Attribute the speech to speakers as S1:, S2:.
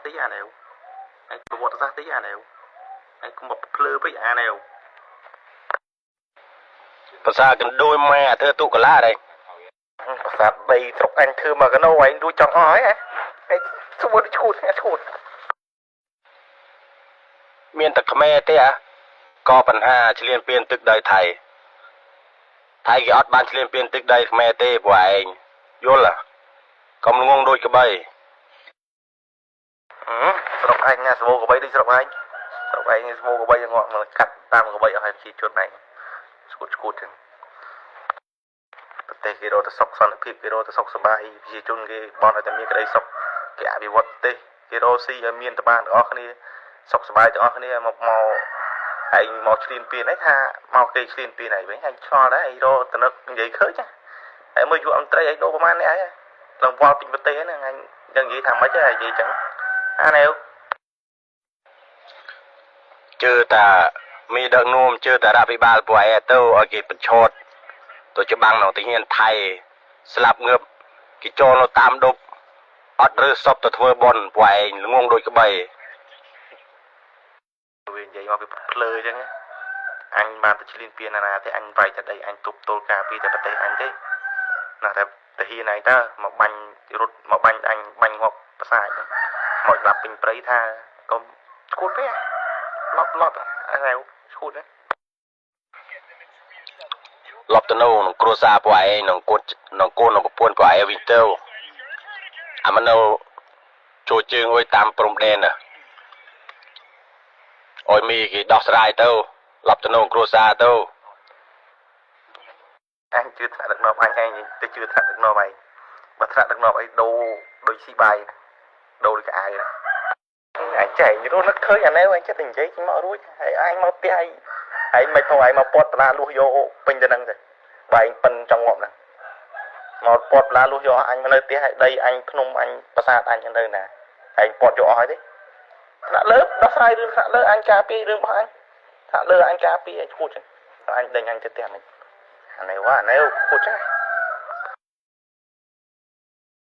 S1: តិចអានេះឯងប្រវត្តិសាស្ត្រតិចអានេះឯងកុំបភ្លើពេកអានេះ
S2: ភាសាកណ្ដួយម៉ែអាធ្វើទុកឡាដែរ
S1: ប្រាសាទដីស្រុកអញធ្វើមកកណោឯងរួចចង់អស់ហើយហ៎ឯងស្ួតឈួតឈួត
S2: មានតែខ្មែរទេអាក៏បញ្ហាឆ្លៀនពៀនទឹកដីថៃថៃគេអត់បានឆ្លៀនពៀនទឹកដីខ្មែរទេពួកឯងយល់កុំងងដូចក្បី
S1: ស្រុកអញណាស្មោកបីដូចស្រុកឯងស្រុកឯងស្មោកបីងាក់មកកាត់តាមកបីអស់ឲ្យប្រជាជនឯងស្គួតស្គួតចឹងប្រទេសគេរត់ទៅសុខសន្តិភាពគេរត់ទៅសុខសប្បាយប្រជាជនគេបន់ឲ្យតែមានក្តីសុខគេអភិវឌ្ឍប្រទេសគេរកស៊ីឲ្យមានតបានទាំងអស់គ្នាសុខសប្បាយទាំងអស់គ្នាមកមកឯងមកឆ្លៀនពៀនឯងថាមកគេឆ្លៀនពៀនឯងវិញឯងឆ្ងល់ដែរឯងរកតនឹកនិយាយឃើញណាហើយមើលយុវមន្ត្រីឯងដូរប្រហែលនេះឯងឡើងវល់ពេញប្រទេសហ្នឹងឯងยังនិយាយថាម៉េចឯងនិយាយចឹងអានេះ
S2: ជឿតាមីដឹកនាំជឿតារដ្ឋភិបាលពួកឯងទៅឲ្យគេបញ្ឆោតទៅច្បាំងនៅទីហ៊ានថៃស្លាប់ងើបគេចូលនៅតាមដប់អត់រើសពទៅធ្វើបន់ពួកឯងល្ងងដូចក្បី
S1: វានិយាយមកពីភ្លើអញ្ចឹងអញបានទៅឆ្លៀនពៀនណាណាទេអញវាយតែដីអញទប់ទល់ការពីតែប្រទេសអញទេណាតែតាហ៊ានឯងតើមកបាញ់រត់មកបាញ់អញបាញ់ងាប់ប្រសាទមកឡាប់ពេញព្រៃថាកុំឈួតពេកឡប់ឡប់អរ៉ាវឈួតណា
S2: លប់ទៅនៅក្នុងគ្រួសារពួកឯងក្នុងកូនក្នុងកូនក្នុងប្រពន្ធពួកឯងវិញទៅអាមកនៅចូលជើងអុយតាមព្រំដែនណាអុយមីគេដោះស្រាយទៅលប់ទៅនៅគ្រួសារទៅ
S1: អញជឿថ្នាក់ដឹកនាំអញឯងទៅជឿថ្នាក់ដឹកនាំឯងបើថ្នាក់ដឹកនាំអីដូរដូចស៊ីបាយដូរដូចក្អៅណាអញចេះរស់នឹកឃើញអានេះអញចិត្តតែនិយាយចេញមករួចហើយអញមកផ្ទះឯងឯងមិនផងឯងមកពាត់បលាលួសយកពេញទៅនឹងទៅបើឯងប៉ិនចង់ងាប់ណាមកពាត់បលាលួសយកអញមកនៅផ្ទះហើយដីអញភ្នំអញប្រាសាទអញនៅណាឯងពាត់យកអស់ហើយទេថ្នាក់លើដោះស្រាយរឿងថ្នាក់លើអញការពាររឿងរបស់អញថ្នាក់លើអញការពារឯងឈួតចឹងអញដេញអញទៅផ្ទះមិនអានេះវ៉ាអានេះខូចចឹង